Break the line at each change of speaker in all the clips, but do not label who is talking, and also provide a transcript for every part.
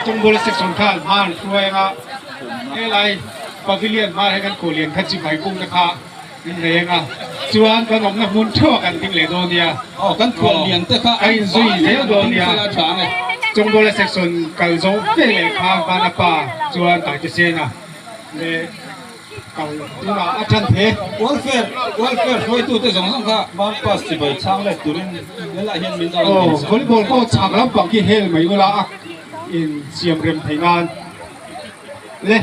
Chawngbawla section khan hma an hruai anga helai pavilion hma hian kan khuallian kha chibai bukna kha min nei anga chuan kan awmna hmun theuh ah kan ding leh dawn nia.
Aw kan khuallian te kha
an inzui zel dawn nia. Chawngbawla section kal zawh ve leh kha Vanapa chuan Taitesena leh. Kal tunah a tan hle.
Welfare Welfare hruaitute zawng zawng kha Mount Pass chibai chhang let turin helaiah hian min rawn din sak.
Volleyball pawh chhak lampang khi hel mai ula a in siam rem thei nan le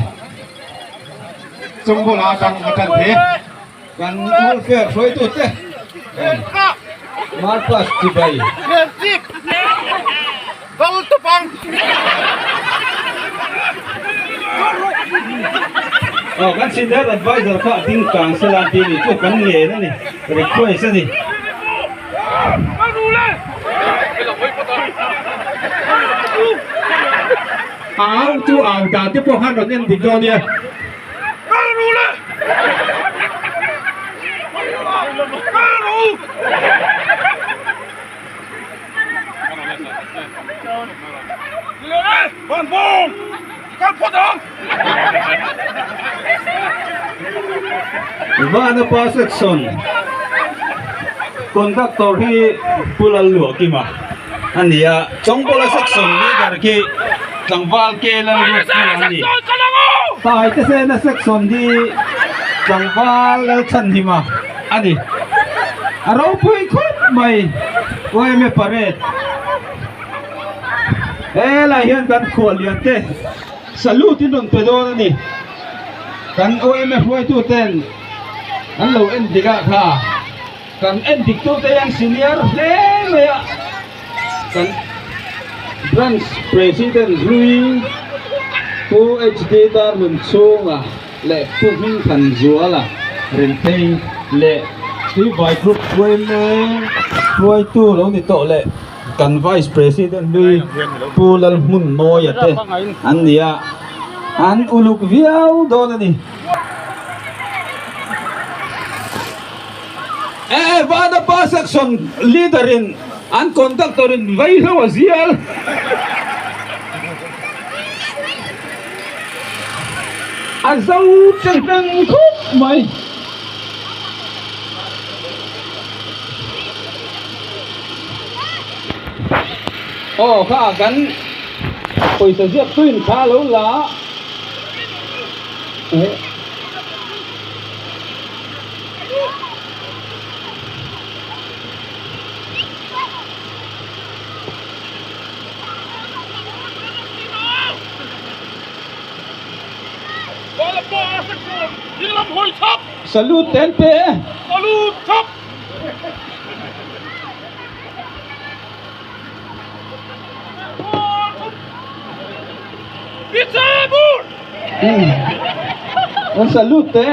Chawngbawla atang a tan hle.
Kan welfare hruaitute Mount Pass chibai. Aw kan senior advisor kha a ding kang sela an ti a ni chu kan ngen a ni request a ni.
Au chu au dan te pawh khan rawn en dik dawn nia.
Vanapa section conductor hi Pu Lalluahkima a ni a, Chawngpawla section leader khi tlangval K Lalruatpuia a ni. Taitesena section hi tlangval Lalchhanhima a ni. A ropui khawp mai yma parade helai hian kan khuallian te salute in rawn pe dawn a ni kan yma hruaitu ten an lo en dik ah kha kan en dik tu te hian senior hle mai a kan branch president hlui Pu HD Darnunchhunga leh Pu Hmingthanzuala Rinphei leh Tuivai Group yma hruaitu lo ni tawh leh kan Vice President hlui Pu Lalhmunmawia te an ni a, an uluk viau dawn a ni. E Vanapa section leader in an conductor in vaihlo a zial. A zo cheng teng khawp mai. Aw kha kan pawisa ziak tuin kha lo la a. Salute ten pe e. Salute te.